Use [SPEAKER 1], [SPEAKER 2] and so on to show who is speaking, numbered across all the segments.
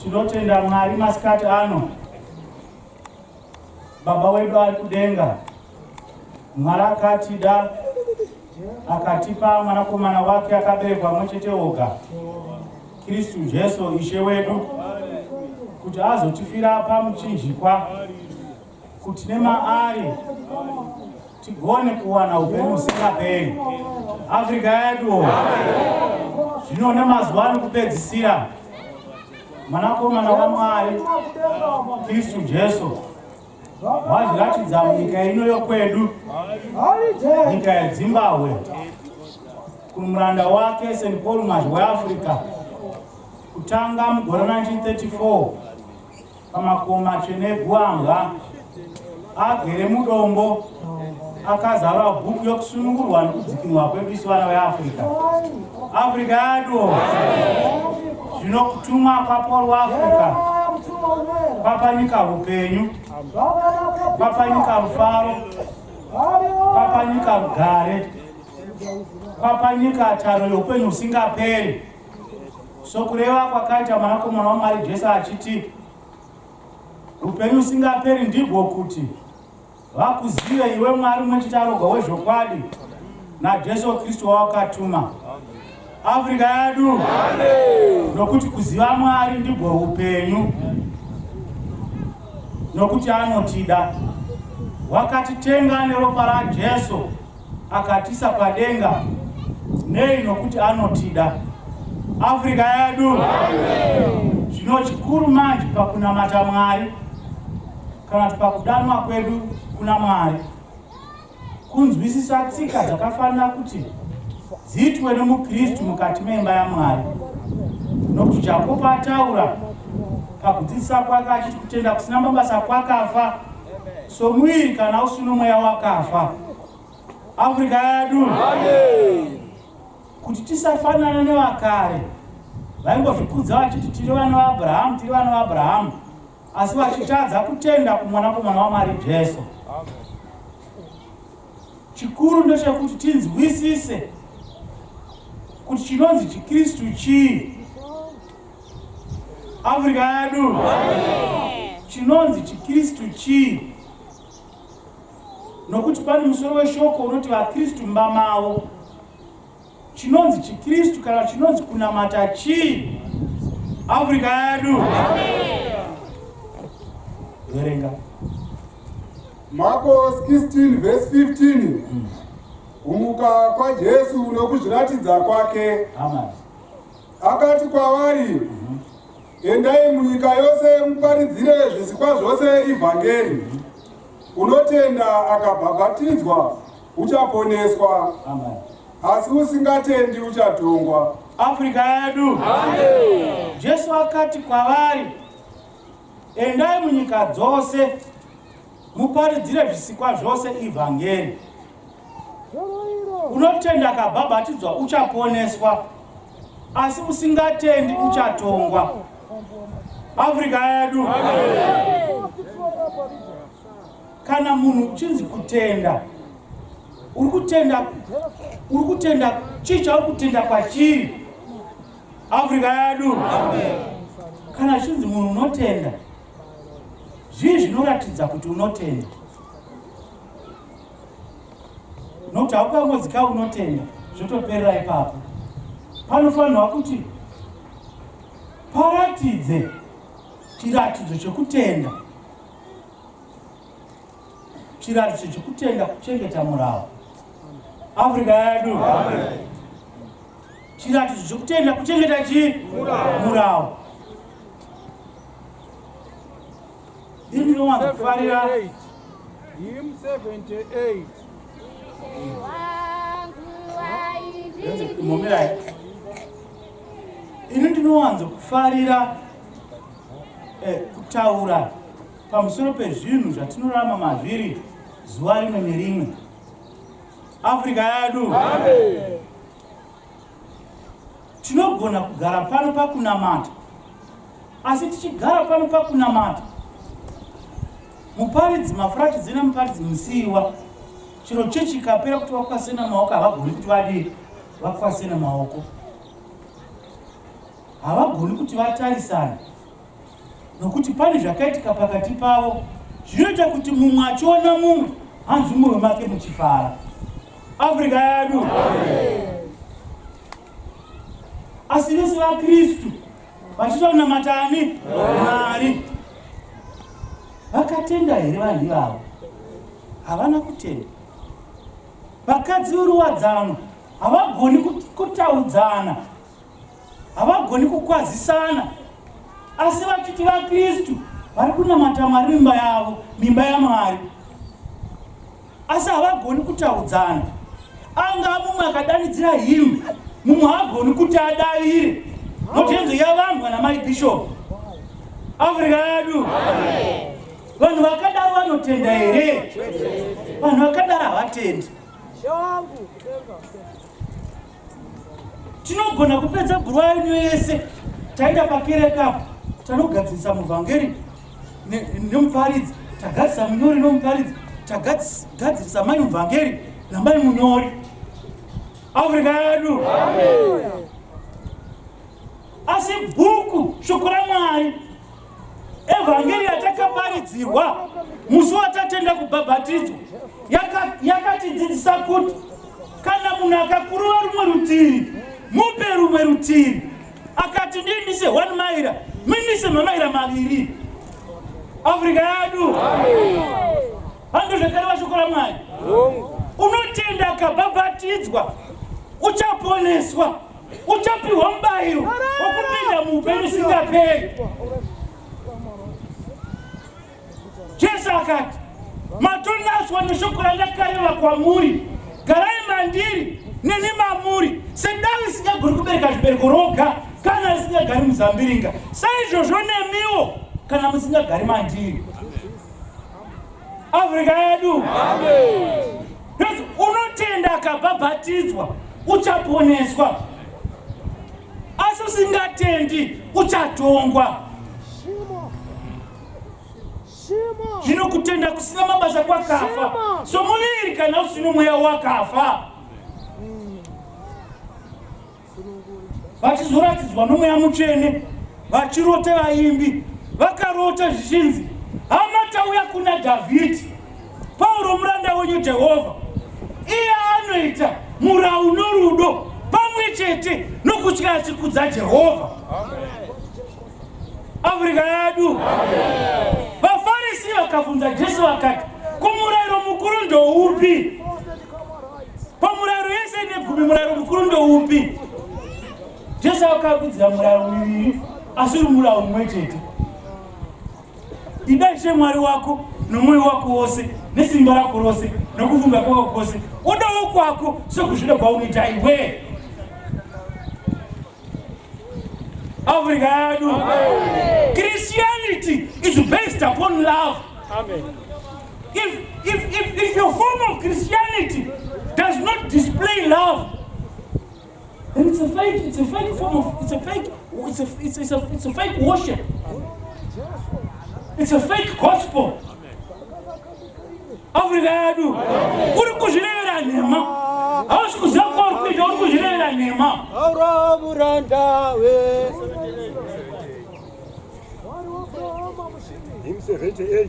[SPEAKER 1] Tinotenda Mwari masikati ano. Baba wedu ari kudenga. Mwari akatida akatipa mwanakomana wake akaberekwa mumwe chete oga Kristu Jesu Ishe wedu kuti azotifira pamuchinjikwa kuti nemaari tigone kuwana upenyu husingaperi. Afrika yedu zvino nemazuva ano kupedzisira, mwanakomana waMwari Kristu Jesu wazviratidza munyika ino yokwedu, nyika yeZimbabwe, kumuranda wake St Paul Mwazhi weAfrica, kutanga mugore 1934 pamakomo matsvene eGuambwa, agere mudombo, akazarura bhuku yokusunungurwa nokudzikinurwa kwedu isu vana veAfrica. Africa yedu zvino kutumwa kwaPaul waAfrica kwapa nyika upenyu, kwapa nyika rufaro, kwapa nyika rugare, kwapa nyika taro youpenyu husingaperi. Sokureva kwakaita Mwanakomana waMwari Jesu achiti, Upenyu usingaperi ndihwo kuti vakuzive iwe Mwari mumwe chete aroga wezvokwadi naJesu Kristu wawakatuma. Afrika yedu, nokuti kuziva Mwari ndihwo upenyu, nokuti anotida, wakatitenga neropa raJesu akatisa padenga. Nei? Nokuti anotida. Afrika yedu zvino chikuru manje pakunamata Mwari kana kuti pakudanwa kwedu kuna Mwari kunzwisisa tsika dzakafanira kuti dziitwe nomuKristu mukati meimba yaMwari, nokuti Jakobo ataura pakudzidzisa kwake achiti kutenda kusina mabasa kwakafa somuviri kana usino mweya wakafa. Afrika yedu kuti tisafanana nevakare vaingozvikudza vachiti tiri vana vaAbrahamu, tiri vana vaAbrahamu, asi vachitadza kutenda kumwanakomana waMwari Jesu. Chikuru ndechekuti tinzwisise kuti chinonzi chiKristu chii. Afrika yedu chinonzi chiKristu chii, nokuti pane musoro weshoko unoti vaKristu mumba mavo. Chinonzi chiKristu kana chinonzi kunamata chii? Afrika yedu. Verenga.
[SPEAKER 2] Marko 16 verse 15. Kumuka kwaJesu nokuzviratidza kwake.
[SPEAKER 1] Amen.
[SPEAKER 2] Akati kwavari, Endai munyika yose muparidzire zvisikwa zvose ivhangeri. Unotenda akabhabhatidzwa uchaponeswa,
[SPEAKER 1] Amen.
[SPEAKER 2] asi usingatendi uchatongwa.
[SPEAKER 1] Afrika yedu. Jesu akati kwavari, endai munyika dzose muparidzire zvisikwa zvose ivhangeri. Unotenda akabhabhatidzwa uchaponeswa, asi usingatendi uchatongwa. Afrika yedu. Kana munhu uchinzi kutenda, uri kutenda, uri kutenda chii chauri kutenda kwachiri? Afrika yedu. Kana chinzi munhu unotenda, zvii zvinoratidza kuti unotenda? Nokuti haukangodzika unotenda zvotoperera ipapo. Panofanirwa kuti paratidze chiratidzo chekutenda, chiratidzo chekutenda kuchengeta murau. Afrika yedu, chiratidzo chekutenda kuchengeta chii? Murau. Ini ndinowanza kufarira
[SPEAKER 2] Hymn 78.
[SPEAKER 1] Momirai. Ini ndinowanza kufarira kutaura pamusoro pezvinhu zvatinorarama mazviri zuva rimwe nerimwe. Afrika yedu. Tinogona kugara pano pakunamata, asi tichigara pano pakunamata, muparidzi mafuratidzi nemuparidzi musiiwa, chero chechi ikapera kuti vakwase namaoko, havagoni kuti vadii, vakwase namaoko, havagoni kuti vatarisane. Nokuti pane zvakaitika pakati pavo zvinoita kuti mumwe achiona mumwe hanzi mumwe make muchifara. Afrika yedu. Asi vese vaKristu vachiita kunamata ani? Mwari. Vakatenda here vanhu ivavo? Havana kutenda. Vakadzi veruwadzano havagoni kutaudzana, havagoni kukwazisana, asi vachiti vaKristu vari kunamata Mwari mimba yavo, mimba yaMwari, asi havagoni kutaudzana. Anga mumwe akadanidzira him, mumwe haagoni kuti adavire, nokuti enzo yavambwa namai Bishop. Afrika yedu. Vanhu vakadaro vanotenda here? Vanhu vakadaro havatendi. Tinogona kupedza bhuruwa yenyu yese taenda pakereke apo tanogadzirisa muvhangeri nemuparidzi, tagadzirisa munyori nomuparidzi, tagadzirisa mai muvhangeri namai munyori. Afrika yedu. Asi bhuku shoko raMwari Evhangeri yatakaparidzirwa musi watatenda kubhabhatidzwa yakatidzidzisa kuti kana munhu akakurova rumwe rutivi mupe rumwe rutivi. Akati ndiindise one maira, muindise mamaira maviri. Afrika yedu hando zvakareva shoko raMwari. Unotenda akabhabhatidzwa uchaponeswa. Uchapiwa mubayiro wokupinda muupenyu usingaperi. Jesu akati, matonatswa neshoko randakareva kwamuri, garai mandiri neni mamuri. Sedavi risingagoni kubereka zvibereko roga kana risingagari muzambiringa, saizvozvo nemiwo kana musingagari mandiri. Afrika yedu unotenda akabhabhatidzwa uchaponeswa, asi usingatendi uchatongwa. Zvino kutenda kusina mabasa kwakafa, somuviri kana usino mweya wakafa. Vachizoratidzwa noMweya Mutsvene vachirota vaimbi vakarota zvichinzi, hama tauya kuna Dhavhidhi, Pauro muranda wenyu Jehovha, iye anoita murau norudo pamwe chete nokutya achikudza Jehovha. Afrika yedu. VaFarisi vakabvunza Jesu vakati, ko murayiro mukuru ndoupi? Pamurayiro yese ine gumi, murayiro mukuru ndoupi? Jesu akakudzira murayiro miviri, asi uri murayiro mumwe chete. Ida Ishe Mwari wako nomwoyo wako wose nesimba rako rose nokufunga kwako kwose, udawo kwako sokuzvida kwaunoita iwe. Africa yedu. Christianity is based upon love. Amen. If your form of Christianity does not display love, then it's a fake, it's a fake form of, it's a fake, it's a, it's, it's a, it's a fake worship. It's a fake gospel. Afrika yedu uri kuzvirevera nhema, hausi kuziva kwauri kuita, uri kuzvirevera nhema.
[SPEAKER 2] Hymn 78.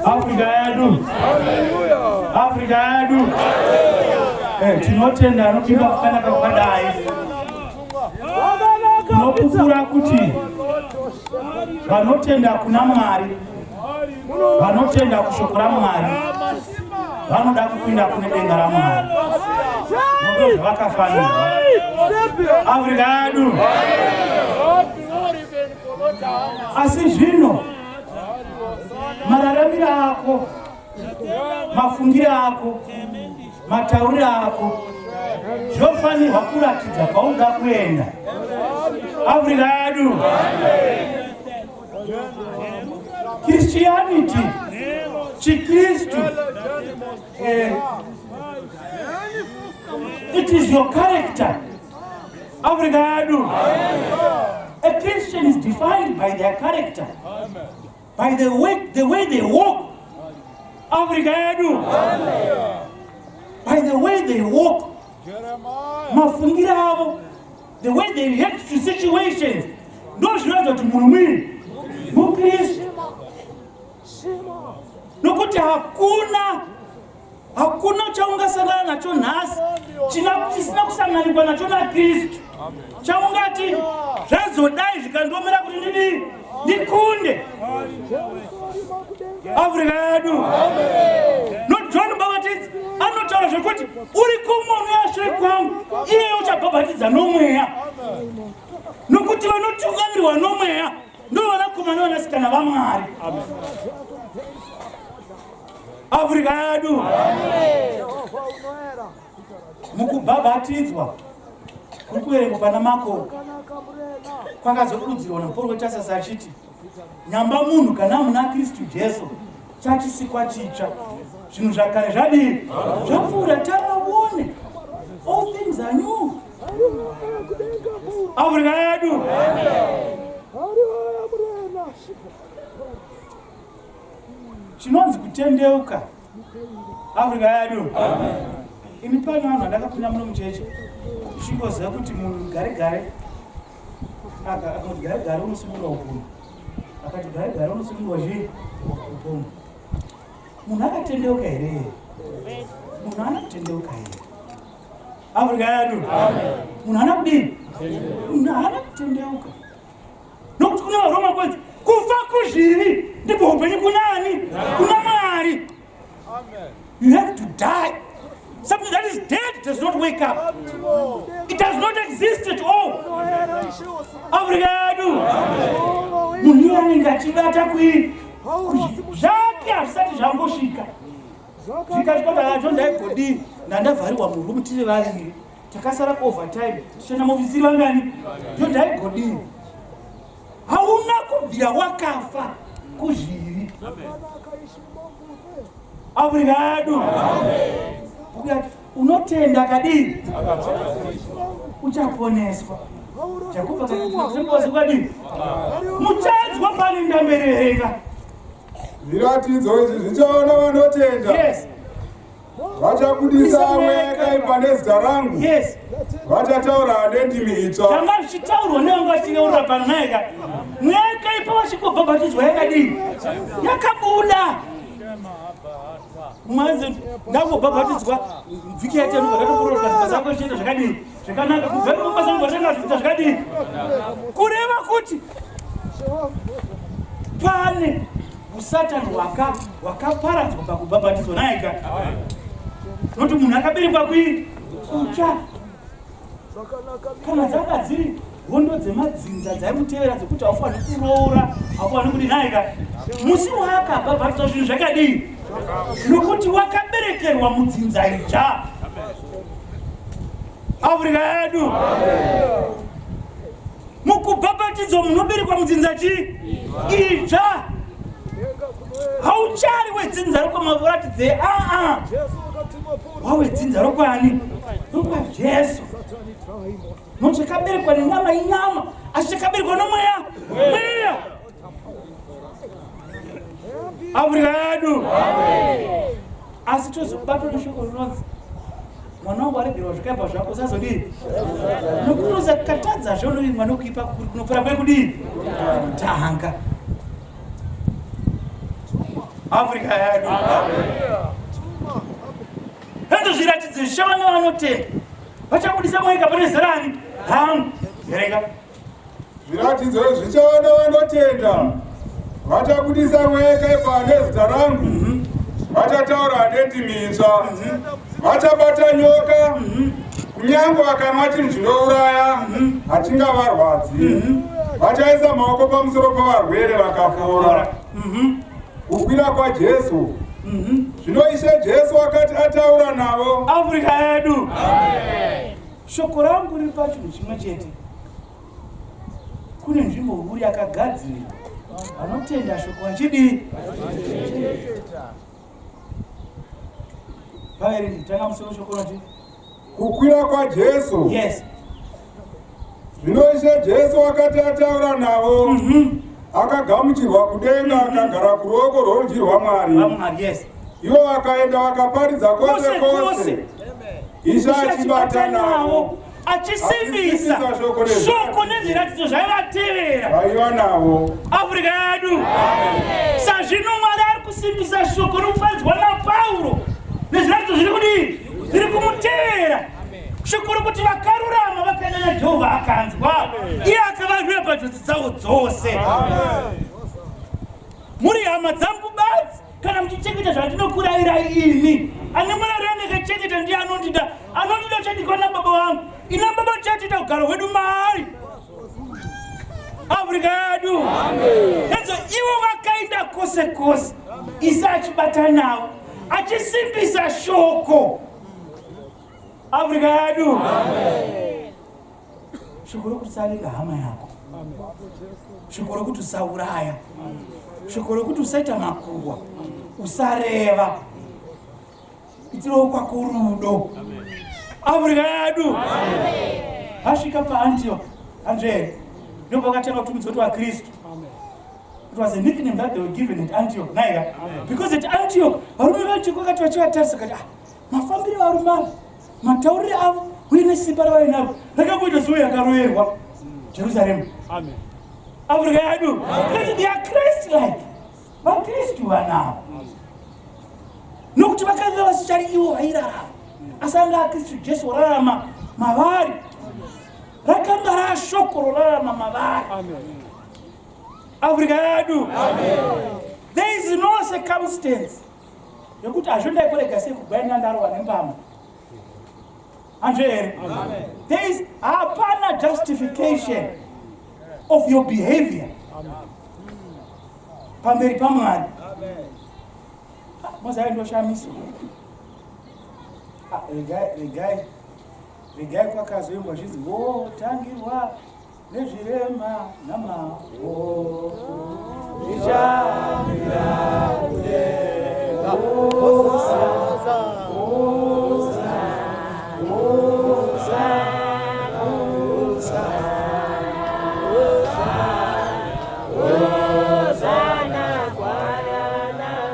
[SPEAKER 1] Afrika yedu, Afrika yedu. Eh, tinotenda anopinda kwakanaka kwakadai. Tinopupura kuti vanotenda kuna Mwari, vanotenda kushoko raMwari, vanoda kupinda kune denga raMwari. Ndizvo zvavakafanirwa. Afrika yedu. Asi zvino mararamiro ako, mafungiro ako, matauriro ako zvofanirwa kuratidza kwaunoda kuenda. Afrika yedu. Christianity, chiKristu, it is your character. Afrika yedu. A Christian is defined by their character, by the way they walk. Afrika yedu. By the way they walk. Mafungiro avo, the way they react to situations. Ndo zvinoratidza kuti munhu mwini muKristu. Nokuti hakuna chaungasangana nacho nhasi chisina kusanganikwa nacho naKristu, chaungati zvazodai zvikandiomera kuti ndidii, ndikunde. Afrika yedu. No, John Mubhabhatidzi anotaura zvekuti uri kumwe shure kwangu, iye uchabhabhatidza nomweya, nokuti vanotungamirwa nomweya ndo vanakomana vanasikana vaMwari. Afrika yedu. Mukubhabhatidzwa kuri kuverengwa pana Mako kwakazodudzirwa naPaul weTasasi achiti nyamba munhu kana muna Kristu Jesu chachisikwa chitsva, zvinhu zvakare zvadii? Zvapfuura, taraone, all things are new. Afrika yedu. Chinonzi kutendeuka, Afrika yedu. Ini pane vanhu vandakapinda muno muchechi ndichingoziva kuti munhu gare gare akati gare gare unosungirwa upombwe, akati gare gare unosungirwa chii? Upombwe. Munhu akatendeuka here? Munhu haana kutendeuka here? Afrika yedu. Munhu haana kudini? Munhu haana kutendeuka, nokuti kuna vaRoma kwenzi kufa kuzvivi ndipo upenyu kunani? Kuna Mwari. You have to die. Something that is dead does not wake up. It does not exist at all. Afrika yedu. Munhu iye anenge achibata kui zvake hazvisati zvambosvika, zvikasvika kuti acho ndaigodii, ndandavharirwa muroom tiri vaviri, takasara kuovertime tichienda muofisi vangani, ndo ndaigodii? Hauna kubvira wakafa kuzvivi. Afrika yedu. Ukati unotenda kadii uchaponeswa. Jakobho akati muchanzwa pane ndamberereka.
[SPEAKER 2] Zviratidzo izvi zvichaona vanotenda. Vachabudisa mweya yakaipa nezita rangu. Vachataura nendimi itsva.
[SPEAKER 1] Zvanga zvichitaurwa nevanga vachireurura pano naika mweya yakaipa vachingobhabhatidzwa yakadii? Yakabuda. Mwanze ndangobhabhatidzwa vhiki yatenu vakatoporoswa zako zvichienda zvakadii? Zvakanaka. Kubva mabasa vatanga zviita zvakadii? Kureva kuti pane usatani hwakaparadzwa pakubhabhatidzwa naika, nokuti munhu akaberekwa kui kutsva. Kana dzanga dziri hondo dzemadzinza dzaimutevera dzekuti haufaniri kuroora, haufaniri kuti naika, musi waakabhabhatidzwa zvinhu zvakadii? Nokuti wakaberekerwa mudzinza ija. Afrika yedu. Mukubhabhatidzwa munoberekwa mudzinza chii? Idzva. Hauchari wedzinza rokwamaratidze aa, wawedzinza rokwani? RokwaJesu. Nokuti chakaberekwa nenyama inyama, asi chakaberekwa nomweya mweya. Afrika yedu. Asi tozobatwa neshoko rinonzi mwana wangu aregerwa zvakaipa zvako, usazodii nokuti usakatadzazve unovingwa nokuipa kuri kunopfuura kwekudii? Kutanga. Afrika yedu. Hezvo zviratidzo zvichava nevanotenda. Vachabudisa mweya pane zerani rangu. Verenga.
[SPEAKER 2] Zviratidzo zvichava nevanotenda. Vachabudisa mweya yakaipa nezita rangu. Vachataura nendimi itsva. Vachabata nyoka. Kunyange vakanwa chinhu chinouraya, hachingavarwadzi. Vachaisa maoko pamusoro pavarwere vakapora. Kukwira kwaJesu. Zvino Ishe Jesu akati ataura navo,
[SPEAKER 1] Afrika yedu. Shoko rangu riri pachinhu chimwe chete. Kune nzvimbo huru yakagadzirwa vanotenda shoko vachidii? Vaverengi, tanga musoro shoko rati
[SPEAKER 2] Kukwira kwaJesu.
[SPEAKER 1] Yes.
[SPEAKER 2] Zvino Ishe Jesu akati ataura navo, akagamuchirwa kudenga, akagara kuruoko rworudyi rwaMwari.
[SPEAKER 1] VaMwari, yes.
[SPEAKER 2] Ivo vakaenda vakaparidza kwose
[SPEAKER 1] Kwose
[SPEAKER 2] kwose,
[SPEAKER 1] kwose.
[SPEAKER 2] Ishe achibata navo,
[SPEAKER 1] achisimbisa
[SPEAKER 2] Achisimbisa shoko nezviratidzo.
[SPEAKER 1] Shoko nezviratidzo zvaivatevera.
[SPEAKER 2] Vaiva navo.
[SPEAKER 1] Afrika yedu. Sazvino Mwari ari kusimbisa shoko rinoparidzwa naPauro nezviratidzo zviri kudii? Zviri kumutevera. Shoko rokuti vakarurama vakaenda naJehovha akanzwa, iye akavarwira panjodzi dzavo dzose. Muri hama dzangu badzi kana muchichengeta zvandinokurayirai imi. Ane murayiro andakachengeta ndiye anondida. Anondida uchadikwa nababa vangu, ina baba tichatoita ugaro hwedu maari. Afrika yedu. Enzo ivo vakaenda kwose kwose, Isa achibata navo, achisimbisa shoko. Afrika yedu. Shoko rokuti usavenga hama yako, shoko rokuti usauraya, shoko rokuti usaita makuhwa, usareva, itirawo kwako rudo. Afrika yedu. Vasvika paAntioch, Andre, ndipo vakatanga kutumidzwa kuti vaKristu. It was a nickname that they were given at Antioch, naika? Because at Antioch, varume vaAntioch vakati vachivatarisa kati, ah, mafambiro evarume ava, mataurire avo, uye nesimba ravainaro, rakamboita zuva yakaroverwa Jerusarema. Afrika yedu. Because they are Christ-like. VaKristu vanavo. Nokuti vakanga vasichari ivo vairarama, asi anga aKristu Jesu wararama mavari. Rakanga rashoko rorarama mavari. Afrika yedu. There is no circumstance yekuti hazvo ndaikurega sei kugwaina ndarohwa nembama. Hanzvo here? There is hapana justification of your behavior pamberi paMwari. Mozai ndoshamiswa. Ah, regai regai regai kwakazoimbwa zvinzi wotangirwa nezvirema namahofu zvichamira kudenga. Hosa, hosa, hosa, hosa,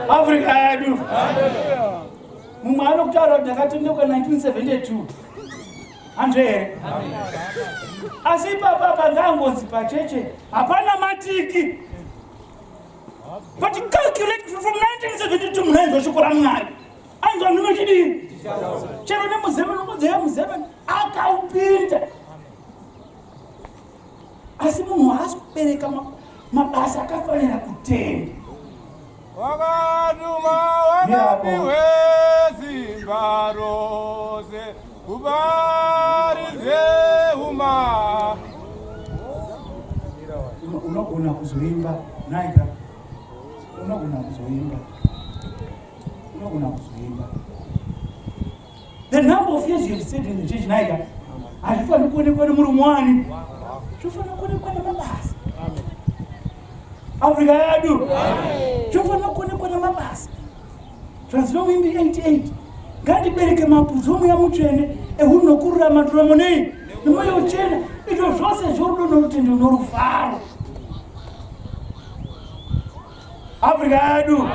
[SPEAKER 1] Afrika yedu. Mumwe anokutaura kuti ndakatendeuka 1972. Hanzve here? Asi ipapa pangangonzi pacheche hapana matiki. But calculate from 1972 munhu ainzwa shoko raMwari. Ainzwa nhume chidii? Chero nemuzemeni unonzi muzemeni akaupinda. Asi munhu haasi kubereka mabasa akafanira kutenda.
[SPEAKER 2] Wakatuma wakapiwe simba rose kuparidze uma.
[SPEAKER 1] Unogona kuzoimba naika, unogona kuzoimba, unogona kuzoimba. The number of years you have stayed in the church naika hazvifaniri kuonekwa nemurume wani, zvofanira kuonekwa nemabasa. Afrika yedu zvofanira kuonekwa nemabasa. Zvanzi nomuimbi 88, ngandibereke mapudzi omweya mutsvene ehunhu nokururama nduramo nei nemwoyo uchena, izvo zvose zvorudo norutendo norufaro. Afrika yedu.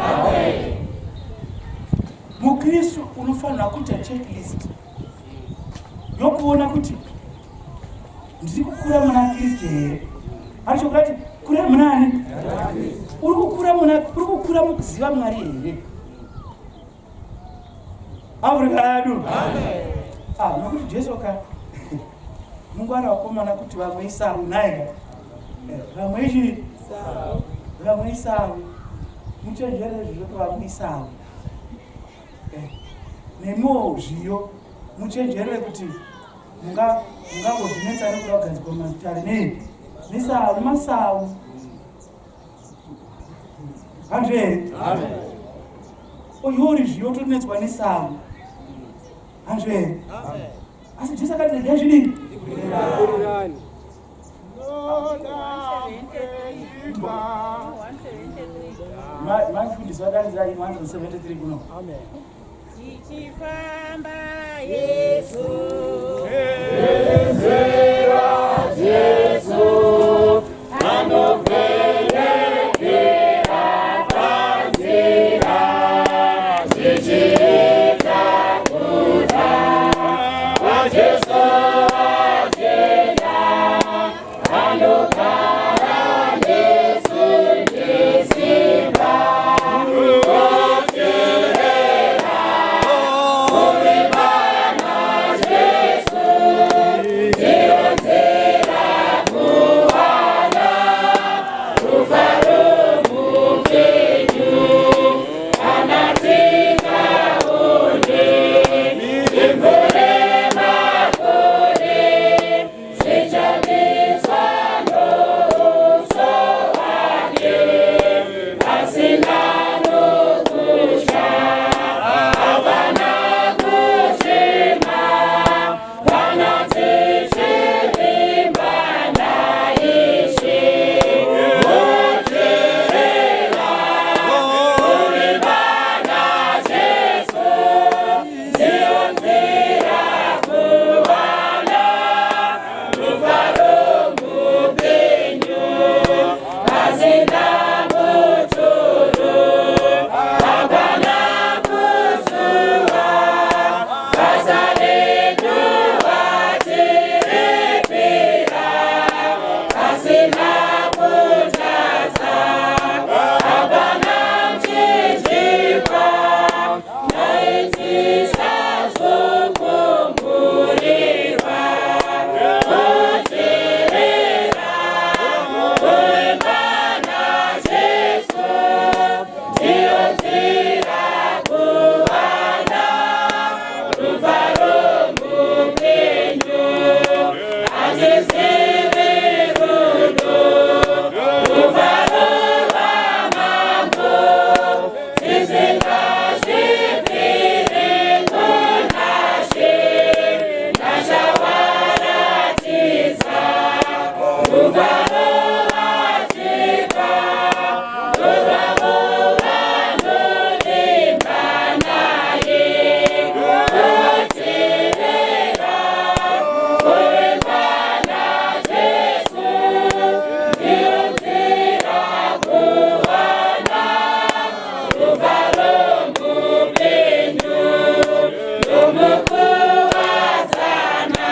[SPEAKER 1] MuKristu unofanira kuita checklist yokuona kuti ndiri kukura muna Kristu here. Aricho kati kura munani? Uri kukura muna uri kukura mukuziva Mwari here? Afrika yedu. Amen. Ah, nokuti Jesu ka mungwara wakomana kuti vamwe isaru naye. Eh, vamwe ichi vamwe isaru. Muchenjere izvozvo kuti vamwe isaru. Eh, nemiwo zviyo muchenjerere kuti mungangozvinetsa nekuda kugadzikwa mazitare nei nesaru masawu hanzvo here oyori zviyo tonetswa nesawu hanzvo here asi Jesu akati regai zvidini Maifundisi vadanidzira 173 kuno. Amen.
[SPEAKER 3] Tichifamba Yesu.
[SPEAKER 4] Nzira Jesu anopelekera panzira zvichiita kuda kwaJesu achena anogara nesu nesimba kutirera kuvimba naJesu ndiyo nzira kuwana rufaro muupenyu kana tikaone imvura makore zvichamiswa nouso hwake pasina nokutya hapana kuchema kana tichivimba naIshe kuteerera kuvimba naJesu ndiyo nzira kuwana rufaro muupenyu pasina mutoro hapana kusuwa basa redu watiripira pasina kutadza hapana muchinjikwa naitisazokumburirwa kuteerera kuvimba naJesu ndiyo nzira kuwana rufaro muupenyu hatizivi rudo rufaro rwamambo tisingazvipiri kunashe nashawaratidza rufaro watipa rurwavo vanovimba naye kuteerera kuvimba naJesu ndiyo nzira kuwana rufaro muupenyu nomukuwadzana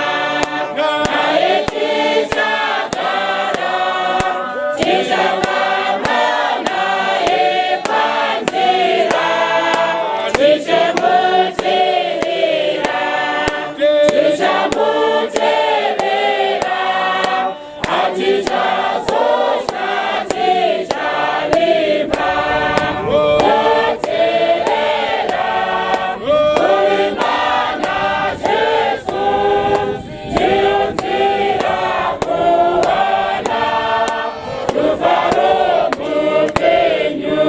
[SPEAKER 4] naye tichagara tichafamba naye panzira tichamuteerera tichamutevera hatichazotya tichavimba kuteerera kuvimba naJesu ndiyo nzira kuwana rufaro muupenyu.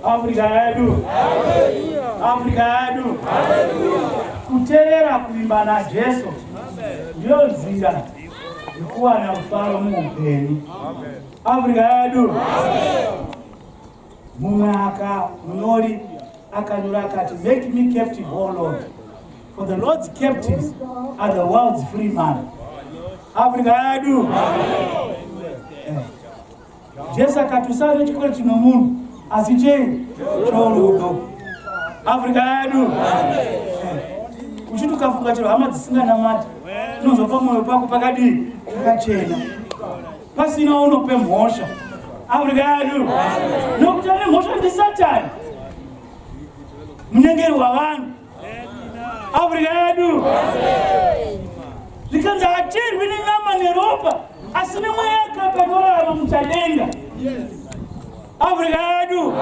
[SPEAKER 1] Afrika yedu, Afrika yedu, kuteerera kuvimba naJesu ndiyo nzira yekuwana rufaro muupenyu. Afrika yedu. Mumwe aka munyori akanyora akati, "Make me captive, O Lord, for the Lord's captives are the world's free man." Afrika yedu. Jesu akati usave chikoro chino munhu. Asi chei? Chorudo. Afrika yedu. Uchiti ukafunga chero hama dzisinganamati, unonzwa pamwoyo pako pakadii? Pakachena. Pasina unope mhosva. Afrika yedu. Nokuti ane mhosva ndiSatani. Munyengeri wavanhu. Afrika yedu. Zvikanzi hatirwi nenyama neropa asi nemweya yakaipa inorarama muchadenga. Afrika yedu.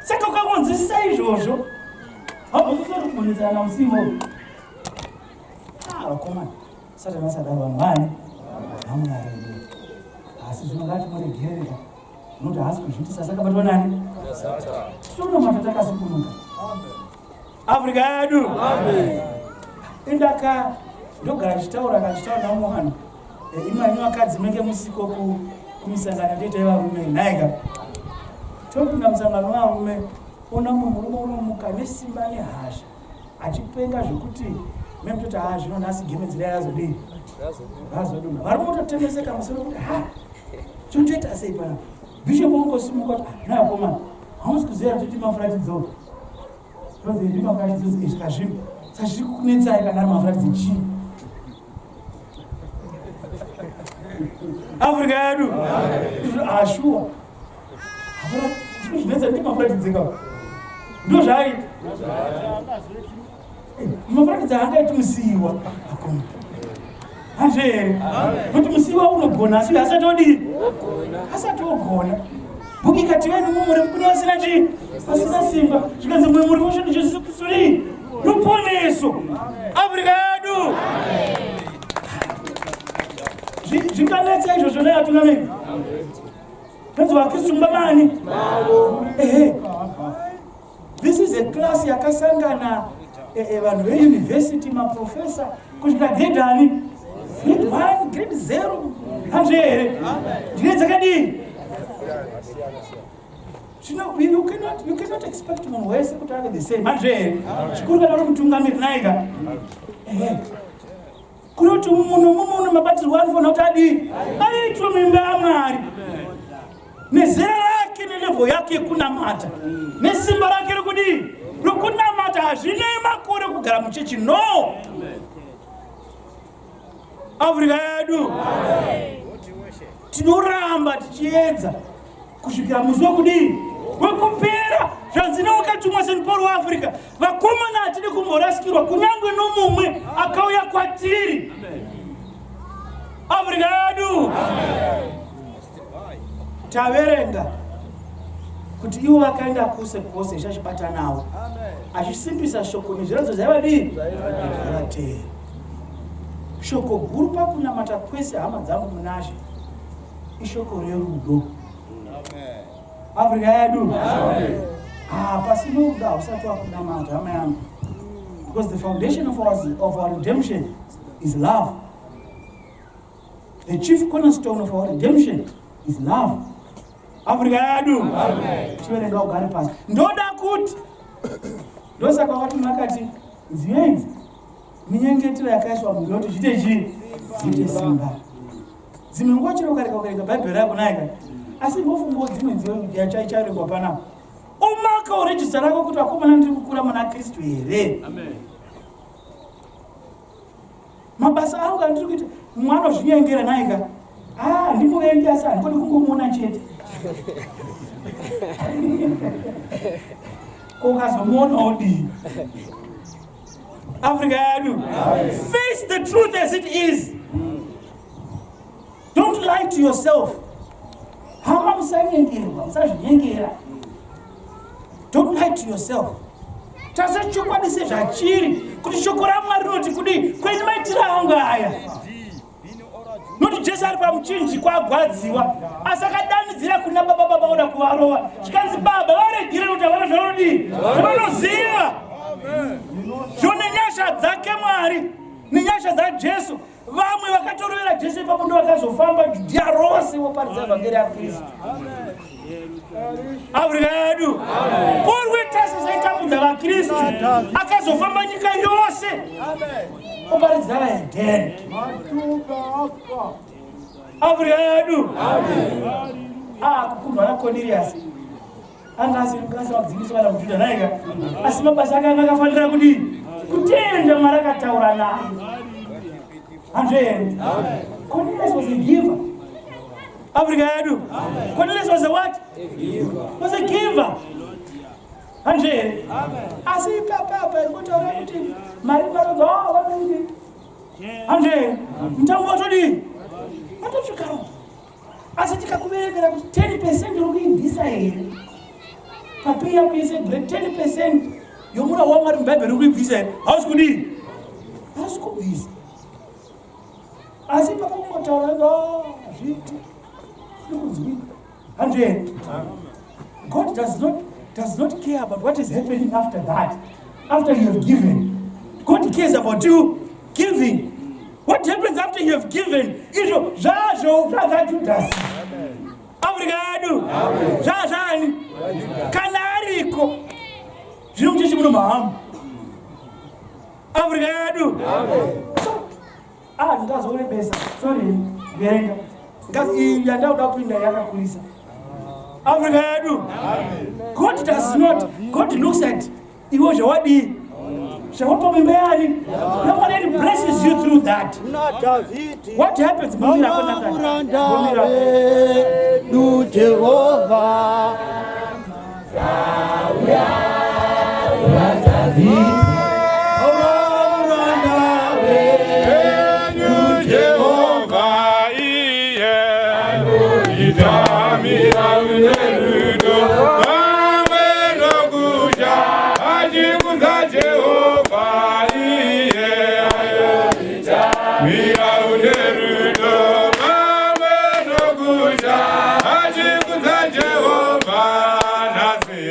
[SPEAKER 1] Saka ukangonzwisisa izvozvo hauzosori kubonetsana musiwo. Ah, vakomana, Satani asadaro vanhu vani vamwari. Asi zvino ngatimuregerere nokuti haasi kuzviitisa sakabatwa nani? Tinonamata takasukunuka. Afrika yedu. Indaka ndogara ndichitaura kana ndichitaura namwe vanhu eh, imwe anyu vakadzi menge musiko kumisangano toita yevarume nhaika topinda musangano wevarume ona mumwe murume unomuka nesimba nehasha achipenga zvekuti memutoti ha zvino nhasi gemenzi riya razodii razodonha varume vototemeseka musoro kuti ha chotoita sei panapa bishop ongosimuka kuti ah, nhai akomana hamusi kuziva kuti mafuratidzo tonzi ndi mafuratidzo izvi kazvino sazviri kukunetsai kana ari mafuratidzo chii Afrika yedu ashuwa ah, zvinetsa ndi mafuratidzika ndo zvaaita Mafarakidza angaiti musiiwa akoma. Hazvo here? Kuti musiiwa unogona asi asati odii? Asati ogona. Bhuku ikati venu mumwe kune vasina chii? Vasina simba. Zvikanzi mumwe muri woshe ndicho suri. Ruponeso. Afrika yedu. Zvinganetsa izvozvo nevatungamiri. Kanzi vaKristu mumba mani? Ehe. This is a class yakasangana eh, eh, vanhu veuniversity maprofessor kusvika grade ani grade 1 grade 0 hanzve here ndine dzakadii zvino you cannot, you cannot expect munhu wese kuti ave the same hanzve here zvikuru kana uri mutungamiri naika ehe kunoti munhu mumwe mabatirwo anofanira kuti adii aitwe muimba yamwari nezera rake nelevho yake yekunamata nesimba rake rekudii rokunamata hazvinei makore kugara muchechi no afrika yedu tinoramba tichiedza kusvikira musi wekudii wekupera zvanzi newakatumwa st paul waafrica vakomana hatidi kumborasikirwa kunyange nomumwe akauya kwatiri afrika yedu Taverenga kuti ivo vakaenda kuse kwose Ishe achibata navo achisimbisa shoko nezviratidzo zvaivadii zvaivateera. Shoko guru pakunamata kwese hama dzangu munaShe ishoko rerudo. Afrika yedu ah, pasina rudo hausati wakunamata hama yangu because the foundation of our, of our redemption is love. The chief cornerstone of our redemption is love. Africa yedu. Chiverenga ugare pasi. Ndoda kuti ndosaka wakati makati nziyo idzi minyengetero yakaiswa munhu kuti zviite chii? Zviite simba. Dzimwe nguva chero ukarega ukarenga Bhaibheri rako naye asi mbofungawo dzimwe nziyo yachaichaverengwa panapa. Umaka urejista rako kuti vakomana ndiri kukura muna Kristu here? Amen. Mabasa angu andiri kuita mumwe anozvinyengera naika ah ndimuvengi asi handikoni kungomuona chete ko ukazomuona odii Africa yedu face the truth as it is Don't lie to yourself. Hama musanyengerwa, musazvinyengera. Don't lie to yourself. Tarisa chokwadi sezvachiri kuti shoko raMwari rinoti kudii kwenyu maitiro angu aya. Noti Jesu ari pamuchinjikwa agwadziwa asi akadanidzira kuna baba baba oda kuvarova zvikanzi baba varegere nokuti havana zvavanodii zvavanoziva zvone nyasha dzake Mwari nenyasha dzaJesu Vamwe vakatorovera Jesu ipapo ndo vakazofamba Judhiya rose voparidza vhangeri yaKristu. Afrika yedu. Paul weTarsus aitambudza vaKristu akazofamba nyika yose oparidza vahedheni. Afrika yedu. Ah, kukundwa naCornelius. Anga asiri mukasa wadzingiswa kana muJudha naika. Asi mabasa ake anga akafanira kudii? Kutenda Mwari akataura naye. Handizvo here? Cornelius was a giver. Africa yedu. Cornelius was a what? Was a giver. Handizvo here? Asi ipapa apa ikotaura kuti mari marodza oh, vanodii? Handizvo here? Mutambo watodii? Watosvikaro. Asi tikakuverengera kuti 10% uri kuibvisa here? Papeya pese 10% yomurau waMwari muBhaibheri uri kuibvisa here? Hausi kudii? Hausi kubvisa. Asi papa kungotaura ah, hazviiti. Ndikunzwika. Handizvo here? God does not care about what is happening after that. After you have given. God cares about you giving. What happens after you have given? Izvo zvazvo zvazvaJudasi. Afrika yedu. Zvazvani. Kana ariko. Zviri muchechi muno mahamu. Afrika yedu. So, ah, ndingazorebesa. Sorry, verenga. Ngazi yandauda kupinda yakakurisa. Afrika yedu. God does not. God looks at iwe zvawadii zvawapa mimba yani nobody and blesses you through that. What happens? Mumira konaka.
[SPEAKER 5] Muranda
[SPEAKER 1] Mumira.
[SPEAKER 5] wedu Jehovha. Muranda
[SPEAKER 2] Enyu Jehovha iye itamira nerudo pamwe nokutya achikudza Jehovha iye mira nerudo pamwe nokutya achikudza Jehovha nhasi.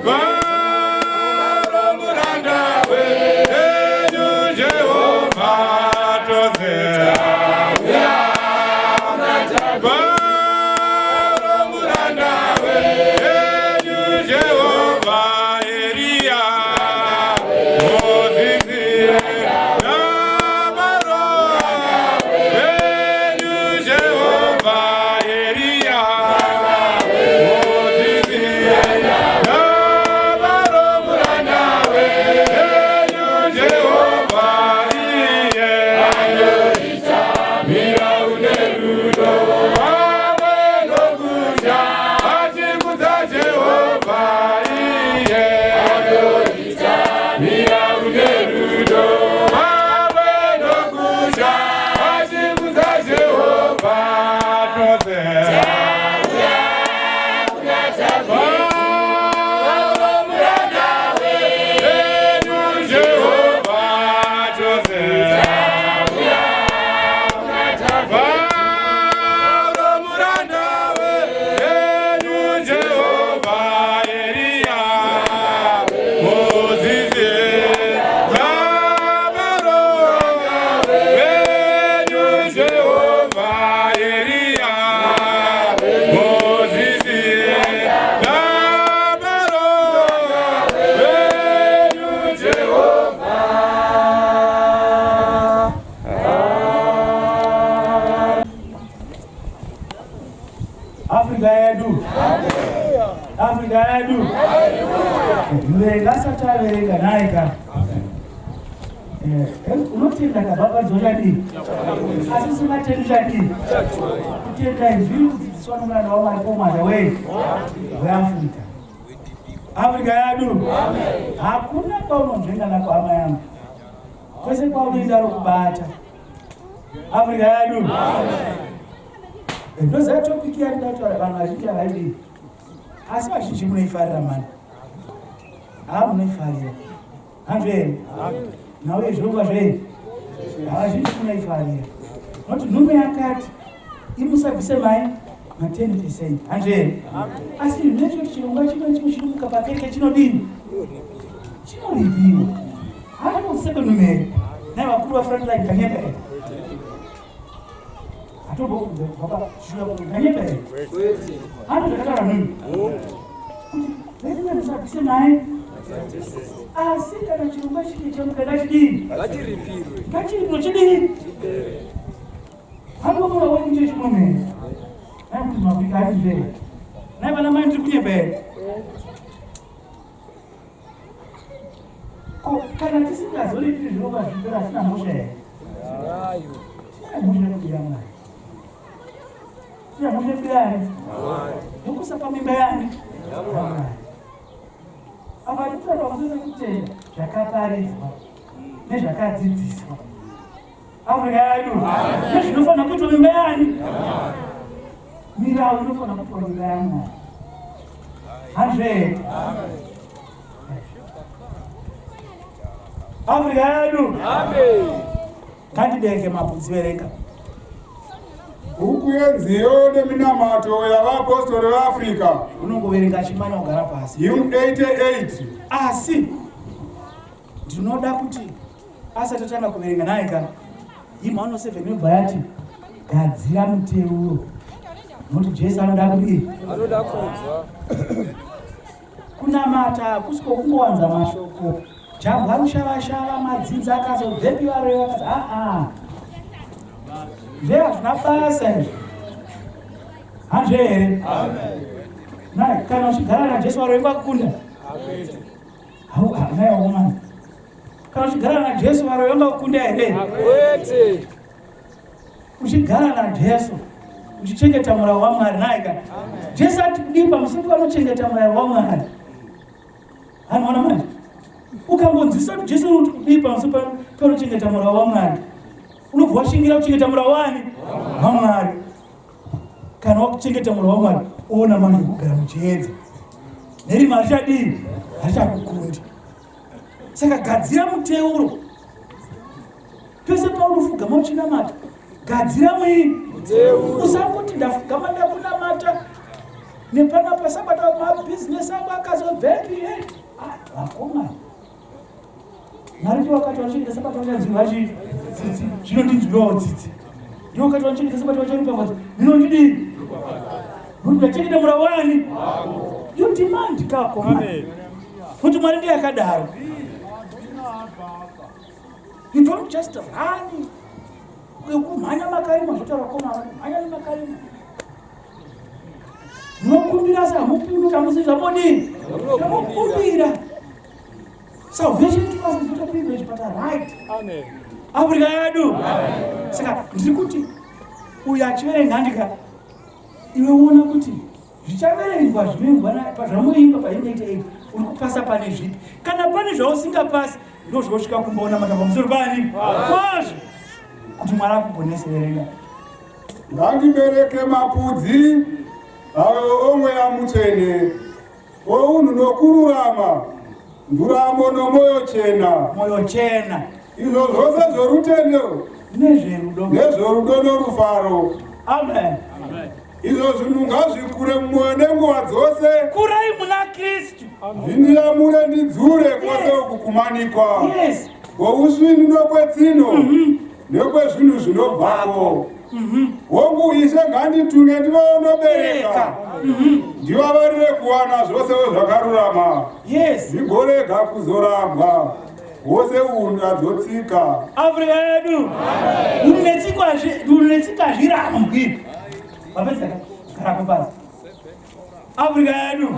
[SPEAKER 2] Varo muranda wenyu Jehovha tose. Varo muranda wenyu Jehovha Eria Mozisi navaro wenyu Jehovha Eria Mozisi navaro muranda wenyu Jehovha iye mira une rudo pamwe nokutya achikudza Jehovha iye mira une rudo pamwe nokutya achikudza Jehovha tose. Varo muranda wenyu Jehovha tose. Varo muranda wenyu Jehovha Eria Mozisi navaro wenyu Jehovha Eria Mozisi navaro wenyu Jehovha.
[SPEAKER 1] Afrika yedu. Afrika yedu. Verenga asati averenga naika. Unotenda kabhabhadzo chadii? Asi usingatendi chadii? Kutenda izviri kudzidziswa nomuranda waMwari pomwana wei weAfrica. Afrika yedu. Hakuna kwaunonzvenga nako hama yangu. Kwese kwaunoenda rokubata. Afrika yedu. Ndoziva topic yandida kutaura vanhu vazhinji havaidii. Asi vazhinji munoifarira mani. Ha munoifarira. Handizvo here? Nhau yezvirongwa zvei? Vazhinji munoifarira. Nokuti nhume yakati imusabvise mai ma 10%. Handizvo here? Asi necho chirongwa chimwe chimwe chinomuka pakeke chinodini? Chinoripiwa. Hacho nhume here? Nai vakuru vafrontline kanyepa here? Hatombobvunza kubva pashure kuti kanyepa here? Hando zvakataura nhume. Kuti veduwe musabvise mai. Asi kana chirongwa chike chamuka ngachidini?
[SPEAKER 6] Ngatiripirwe.
[SPEAKER 1] Ngachiripirwe chidini? Hando mura wenyu chechimume. Nai kuti mavhika. Handizve. Nai vana mai ndiri kunyepa here? Ko kana tisingazoripi zvinova zvipera asina mhosva here? Tina mhosva yekubira Mwari. Tina mhosva yekubira ani? Yokusapa mimba yani? Mwari. Apa tinotaura pamusoro pekutenda zvakaparidzwa nezvakadzidziswa. Afrika yedu nezvinofanira kuitwa mimba yani? Mirau inofanira kuitwa mimba yaMwari. Handizve? Afrika yedu. Ngatibereke mapudzi verenga.
[SPEAKER 2] Bhuku yenziyo neminamato yavapostori veAfrica.
[SPEAKER 1] Unongoverenga chimana ugara pasi.
[SPEAKER 2] Hymn 88.
[SPEAKER 1] Asi ndinoda kuti asati atanga kuverenga naye ka hymn 107 yobva yati gadzira muteuro nokuti Jesu anoda kudii?
[SPEAKER 4] Anoda kunzwa.
[SPEAKER 1] Kunamata hakusi kwokungowanza mashoko. Jambwa rushavashava madzinza akazobvepi varoyi vakati aa zve hazvina basa izvi hazve here nai kana uchigara najesu varoyi vakukunda nai wakomana kana uchigara najesu varoyi vangakukunda here Uchigara naJesu uchichengeta murau waMwari naika. Jesu ati kudii pamusoro pevanochengeta murau waMwari? Anoona manje. Ukangonzwisisa kuti Jesu uri kudii pamusoro pevanochengeta murau waMwari, unobva washingira kuchengeta murau wani? WaMwari. Kana wakuchengeta murau waMwari, oona manje kugara muchiedza. Nerima harichadii? Harichakukundi. Saka gadzira muteuro. Pese paunofugama uchinamata, gadzira mwiri. Usangoti ndafugama ndakunamata nepanapa sabata mabhizinesi angu akazobvepi eh? Ah, vakomana Mwari ndiwo wakati vanochengeta sabata vachanzwirwa chii? Tsitsi. Zvinondinzwirawo tsitsi. Ndiwo wakati vanochengeta sabata vacharopafadzwa. Zvinondidii? Nokuti ndachengeta murau wani? You demand kako. Kuti Mwari ndiye akadaro. You don't just run. Kumhanya makarima zvotaura koma mhanya nemakarima. Munokumbira sa hamupiwi kamusi zvamodii? Zvamukumbira. Salvation to us is not a privilege but a right.
[SPEAKER 4] Amen.
[SPEAKER 1] Africa yedu. Saka ndiri kuti uyu achiverenga handika iwe uona kuti Zvichaverengwa zvinoimbwa zvamunoimba pahymn 88 uri kupasa pane zvipi? Kana pane zvausingapasi ndozvosvika kumba unamata pamusoro pani kwazvo kuti Mwari akugonese. Verenga.
[SPEAKER 2] Ngandibereke mapudzi ayo omweya mutsvene ounhu nokururama nduramo nomwoyo chena
[SPEAKER 1] mwoyo chena
[SPEAKER 2] izvo zvose zvorutendo
[SPEAKER 1] nezverudo
[SPEAKER 2] nezvorudo norufaro
[SPEAKER 1] amen,
[SPEAKER 2] amen. Izvo zvinhu ngazvikure mumwoyo nenguva dzose.
[SPEAKER 1] Kurai muna Kristu.
[SPEAKER 2] Zvindiyamure ndidzure kwose uku kumanikwa.
[SPEAKER 1] Yes.
[SPEAKER 2] Kwousvinu nokwetsino nekwezvinhu zvinobvako. Hongu Ishe nganditume ndive unobereka. Ndivavarire kuwana zvose zvakarurama.
[SPEAKER 1] Yes.
[SPEAKER 2] Ndigorega kuzorambwa. Wose unhu adzotsika.
[SPEAKER 1] Afrika yedu. Unhu netsika hazvirambwi. Vapedza gara pasi. Afrika yedu.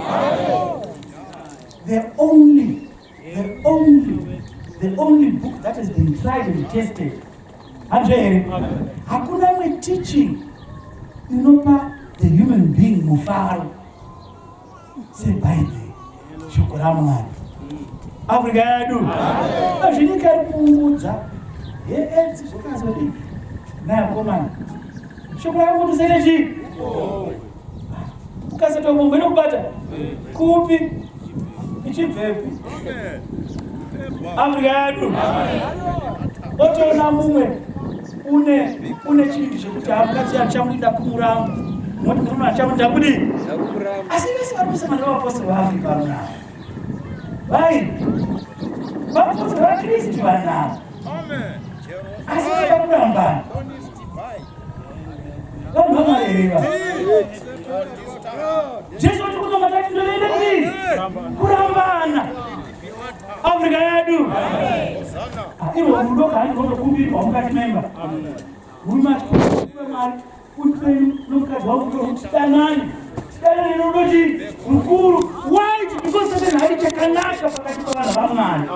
[SPEAKER 1] The only, the only, the only book that has been tried and tested. Handizvo here? Hakuna imwe teaching inopa the human being mufaro sebhaibheri shoko ramwari afrika yedu azvinyika iri kuungudza yeedzi zvakazodii nayakomana shoko rako kuti usaite chii ukasaita umombo inokubata kupi ichibvepi afrika yedu otoona mumwe une une chinhu chekuti hamukadzi achamuinda kumuramba noti murume achamuinda kudii asi vese vari kusangana nevapostori vaafrica vanonavo vai vapostori vakristu vanavo asi vada kurambana vanhu vamarereva jesu ati kunamata kuti ndoenda kudii kurambana Afrika yedu ah, irwo rudo kaani rwotokumbirwa mukati memba murume achikumbira mari Uri nomukadzi wako kuti tidanane. Tidanane nokutoti mukuru. Why? Because Satan haadi chakanaka pakati pavanhu vaMwari.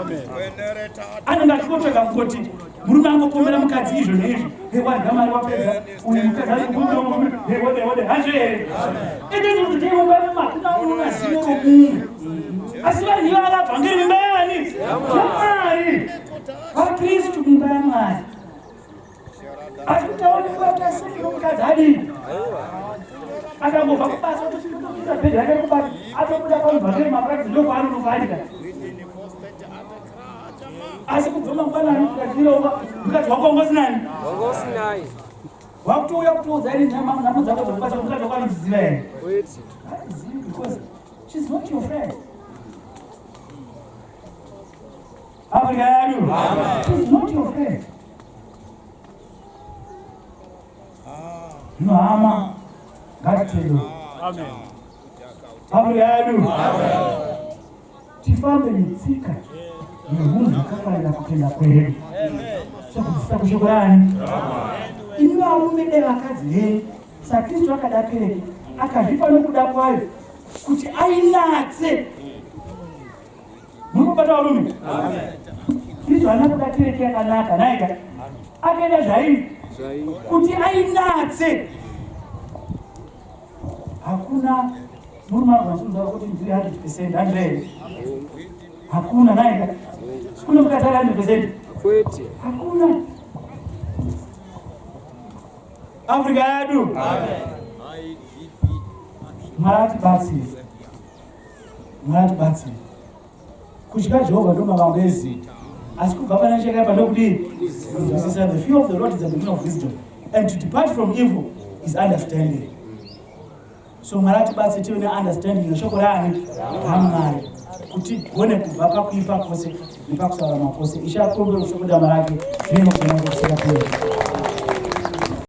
[SPEAKER 1] Anenge achikotsvega kungoti murume angokomera mukadzi izvo neizvo. Hey, wadya mari wapedza. Uyu mukadzi ari kukumbira murume. Hey, wode wode. Hazvo here? Ende kuti dei mumba mema hakuna unona zivo romumwe. Asi vanhu ivava vabvangeri mumba yani? YaMwari. VaKristu mumba yaMwari. Asi kuti aone kubata sei mukadzi adii? Akangobva kubasa otosvika bhedhi rake rekubata atobuda pamubhakeri maprakisi ndokwaanonofanika. Asi kubva mangwanani ukachirova mukadzi wako wanga usinani?
[SPEAKER 6] Wanga usinaye.
[SPEAKER 1] Wakutouya kutoudza ini nhamo dzako dzekubasa mukadzi wako anodziziva here?
[SPEAKER 6] Kwete.
[SPEAKER 1] Haazivi because she's not your friend. Africa yedu. She's not your friend. Zvino hama ngatitende.
[SPEAKER 2] Amen.
[SPEAKER 1] Africa yedu. Tifambe netsika nehunhu hwakafanira kutenda kwedu. Sekudzidzisa kushoko rani. Imi varume dai vakadzi venyu saKristu akada kereke akazvipa nokuda kwayo kuti ainatse. Muri kubata varume? Kristu haana kuda kereke yakanaka naika akaenda zvairi kuti ainatse. Hakuna murume anokwanisa kuti ndiri 100% handire. Hakuna naika. Kune mukadzi ari 100%?
[SPEAKER 6] Kwete.
[SPEAKER 1] Hakuna. Afrika yedu. Mwari atibatsire. Mwari atibatsire. Kutya Jehovha ndo mavambo ezivo. Asi kubva pana chakaipa ndokudii? Kunzwisisa. The fear of the Lord is the beginning of wisdom. And to depart from evil is understanding. So Mwari atibatsire tive neunderstanding yeshoko raani? RaMwari. Kuti tigone kubva pakuipa kwose nepakusarurama kwose. Ishe akombe ruoko dama rake zvino kugona kusingaperi.